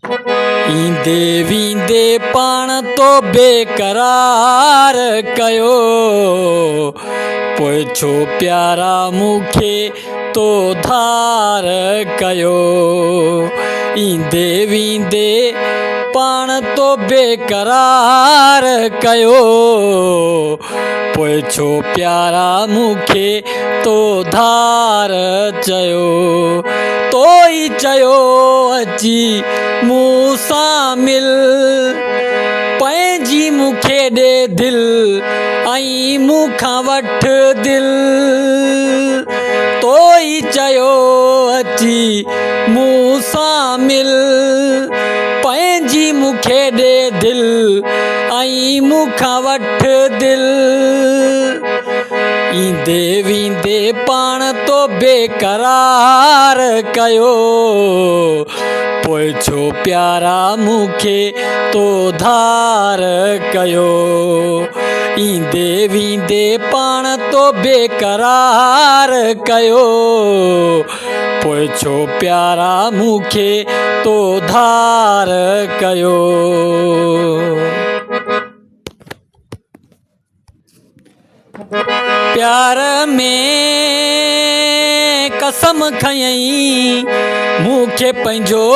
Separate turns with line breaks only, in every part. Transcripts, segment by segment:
ايندي ويندي پاڻ تو بيقرار ڪيو، پوء ڇو پيارا مون کي تو ڌار ڪيو. ايندي ويندي پاڻ تو بيقرار ڪيو، پوء ڇو پيارا مون کي تو ڌار چيو. تو ئي چيو اچي مون سان مل، پنهنجي مون کي ڏي دل ۽ مون کان وٺ دل. تو ئي چيو اچي مون سان مل، پنهنجي مون کي ڏي دل ۽ مون کان وٺ دل. ايندي ويندي پاڻ تو بيقرار ڪيو، پوء ڇو پيارا مون کي تو ڌار ڪيو. ايندي ويندي پاڻ تو بيقرار ڪيو، پوء ڇو پيارا مون کي تو ڌار ڪيو. پيار ۾ قسم کنيئي، مون کي پنهنجو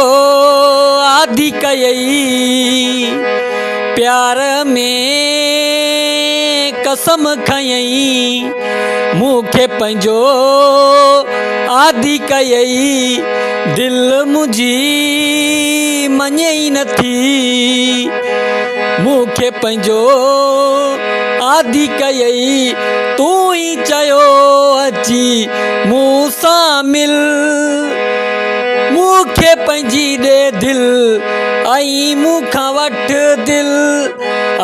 عادي ڪيئي. پيار ۾ قسم کنيئي، مون کي پنهنجو عادي ڪيئي. دل منهنجي مڃي ئي نٿي، مون کي پنهنجو عادي ڪيئي. تون ئي چيو اچي مون سان مل، مون کي پنهنجي ڏي دل ۽ مون کان وٺ دل.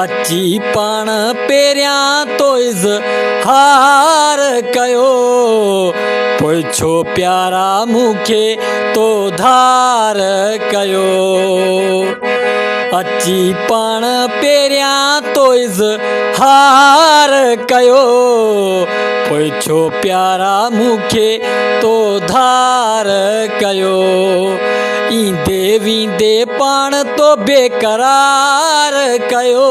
اچي پاڻ پهريان تو اظهار ڪيو، پوء ڇو پيارا مون کي تو ڌار ڪيو. اچي پاڻ پهريان تو اظهار ڪيو، پوء ڇو پيارا مون کي تو ڌار ڪيو. ايندي ويندي پاڻ تو بيقرار ڪيو،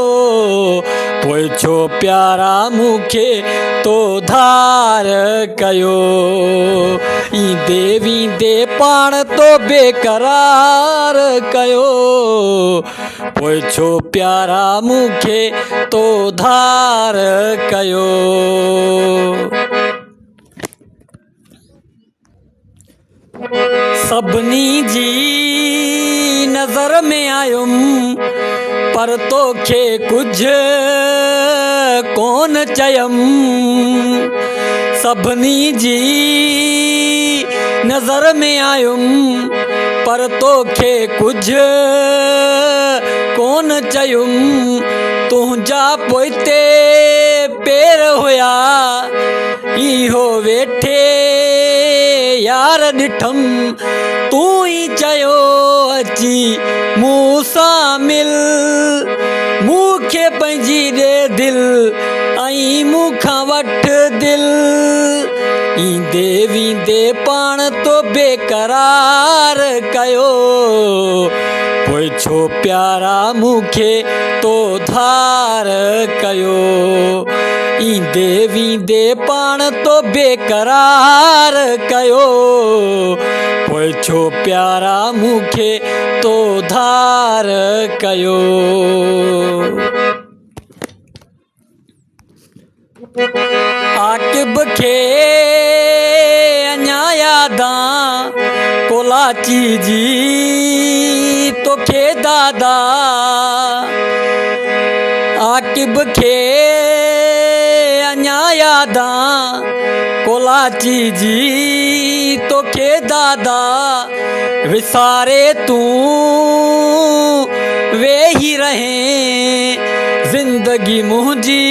پوء ڇو پيارا مون کي تو ڌار ڪيو. ايندي ويندي پاڻ تو بيقرار ڪيو، پوء ڇو پيارا مون کي تو ڌار ڪيو. سڀني جي نظر ۾ آيم، پر توکي ڪجهه ڪونه چيم. سڀني جي نظر ۾ آيم، پر توکي ڪجهه ڪونه چيم. تنهنجا پوئتي پير هيا، اهو ويٺي يار ڏٺم. تون ئي چيو اچي مون سان مل، مون کي پنهنجي ڏي دل ۽ مون کان وٺ دل. ايندي ويندي پاڻ تو بيقرار ڪيو، پوء ڇو پيارا مون کي تو ڌار ڪيو. ايندي ويندي پاڻ تو بيقرار ڪيو، پوء ڇو پيارا مون کي تو ڌار ڪيو. عاقب کي اڃا يادان ڪولاچي جي توکي دادا. عاقب کي اڃا يادان ڪولاچي جي توکي دادا. وساري تون ويهي رهين، زندگي منهنجي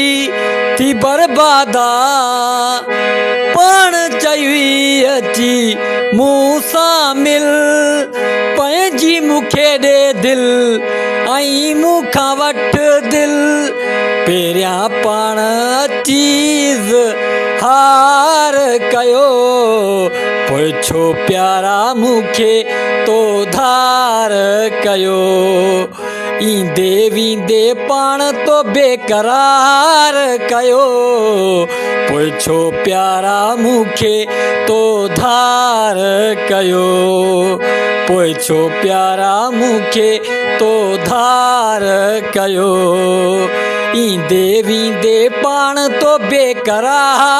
ٿي برباد آ. پاڻ چيئي اچي مون سان مل، پنهنجي مون کي ڏي دل ۽ مون کان وٺ دل. پهريان پاڻ اچي اظهار ڪيو، پوء ڇو پيارا مون کي تو ڌار پيار ڪيو. ايندي ويندي پاڻ تو بيقرار ڪيو. پوء ڇو پيارا مون کي تو ڌار ڪيو. پوء ڇو پيارا مون کي تو ڌار ڪيو. ايندي ويندي پاڻ تو بيقرار.